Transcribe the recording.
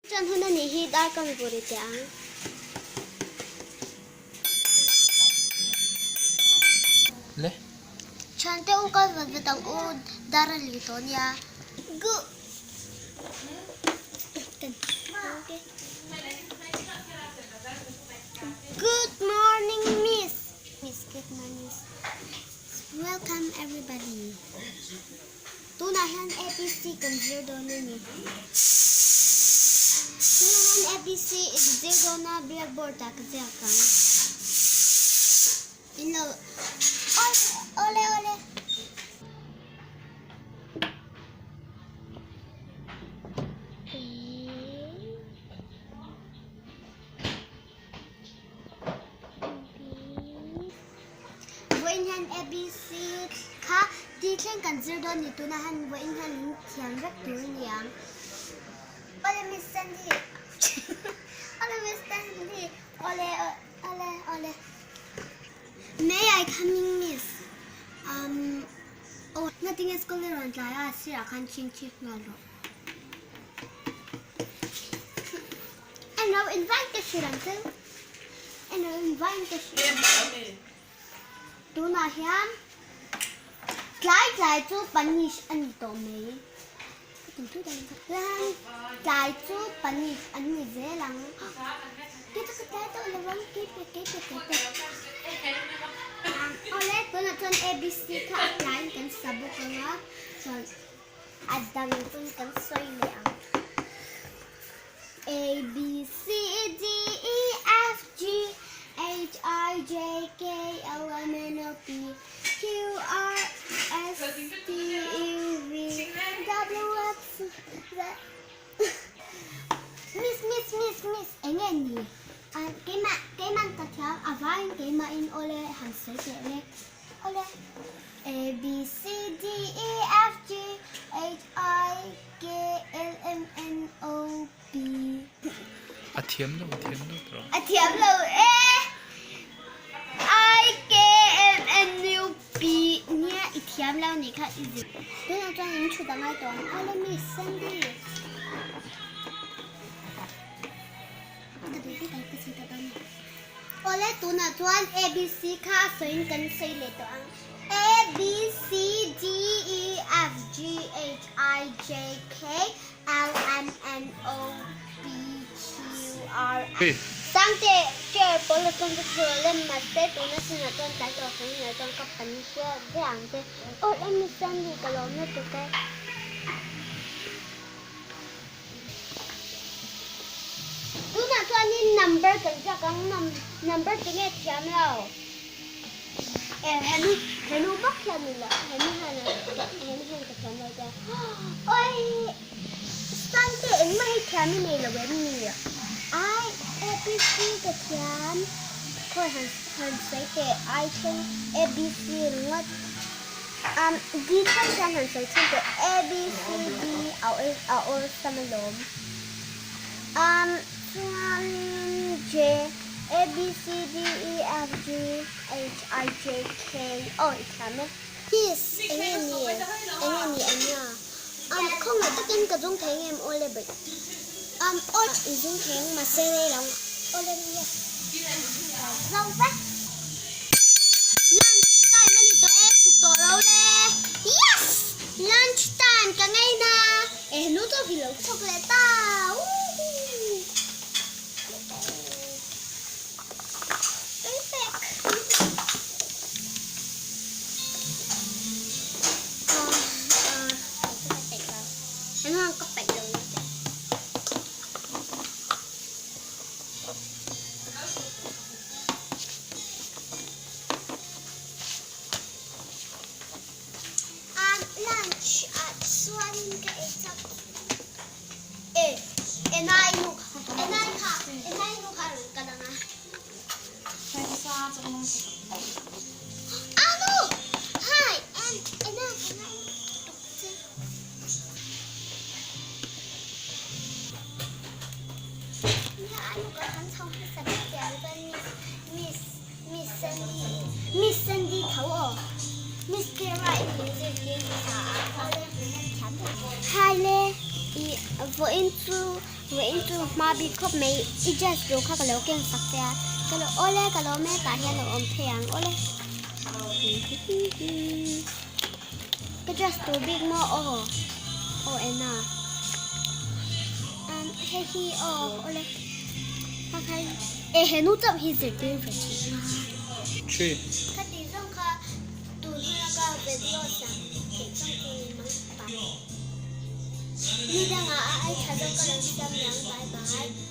Chuan hun a nih hi dar ka mi buri teh ang. Le. Thiante u kal vat vat ang u dar a li tawh nia. Guh. Good morning miss. Miss good morning. Welcome everybody. Tunah hian ABC kan zir dawn a ni. Tunah hian ABC i zir dawn a, blackboard ah ka ziak ang. In lo Awle awle awle. A Vawiin hian ABC kha tih thleng kan zir dawn ni tunah hian vawiin hian min thiam vek tur a ni ang. Awle Miss Sandy Awle Miss Sandy Awle awle awle May I come in Miss Um aw nothing is school i rawn tlai a sirah khan chhing chhip nghal rawh. En lo invite ka hrilh ang chu. En lo invite ka hrilh ang chu. Tunah hian tlai tlai chu punish a ni tawh mai. Ka tum thut ang. Tunah hian tlai chu punish an ni zel ang. Kei chu ka tlai tawh lo ang. Kei pe kei pe kei pe. Awle tunah chuan ABC kha a tlaiin kan sa bawk ang a. Chuan a dang chuan kan sawi leh ang. A B C D E F G H I J K L M N O P Q R S T U V W X Z Miss Miss Miss Miss enge ni keimah keimah ka thiam a vaiin keimahin awle han sawi teh le Awle A B C D E F G H I K L M N O P. A thiam lo, a thiam lo tawh. A thiam lo e. I K M N U P nia i thiam lo nih kha i zir. Tunah chuan in thut a ngai tawh ang. Awle Miss Sandy. Ka duh vek ang ka sawi ta dawn a. Awle tunah chuan ABC kha a sawiin kan sawi leh tawh ang. A B C D E F G H I J K L M N O P Q R S. Sangte chair pawl a chuan ka thu lo le mahse tuna chinah chuan tlai tawh sawi ni lo chuan ka pan hriat ve ang che. Awle Miss Sandy ka lawm lutuk e. Tunah chuanin number kan ziak ang, number tinge thiam lo? E henu henu bawk hian ni lo, henu hian henu hian ka thiam lo te. Oi Sante engmah hi thiam i nei lo em ni? I A B C ka thiam, khawi han han sawi teh I thleng A B C ringawt. Um, D thleng hian han sawi chhun teh A, B, C, D a a awlsam alawm. Um, chuan J, A, B, C, D, E, F, G, H, I, J, K, aw i thiam e. Miss, enge ni, enge ni ania? Um, khawngaih takin ka zung thei ngem aw le bawih. Um, aw i zung thei ang mahse rei lo aw le nia. Ka zo vek. Lunch time a ni tawh e, chhuk tawh ro le. Yes! Lunch time ka ngei na. E henu chu hi lo chhuk leh ta. Woohoo! Perfect. Henu ang ka paih lo ni te. Lunch ah chuanin ka ei chak e enai nu enai kha enai nu kha rawn kal ang a Anu hi en enai ka ngai lutuk che. Nia anu ka han chho hmasa ber tih ang chuan Miss Miss Miss Sandy Miss Sandy tho aw Miss Clara in min zirtir hmasa a awle thiam ber. Hi le i vawiin chu Vawiin chu hma bik khawp mai i dress tur kha ka lo ken sak che a, ka lo awle ka lo mek ah hian a awm phei ang awle. Ka dress tur bik maw aw aw en a hei hi aw awle kha kha e henu chauh hi zirtir ve thin a. Three. Kha tih zawng kha tun huna ka video siam theih zawng chu ni mang pa. Ni dangah a ai tha zawk ka rawn siam niang bye bye.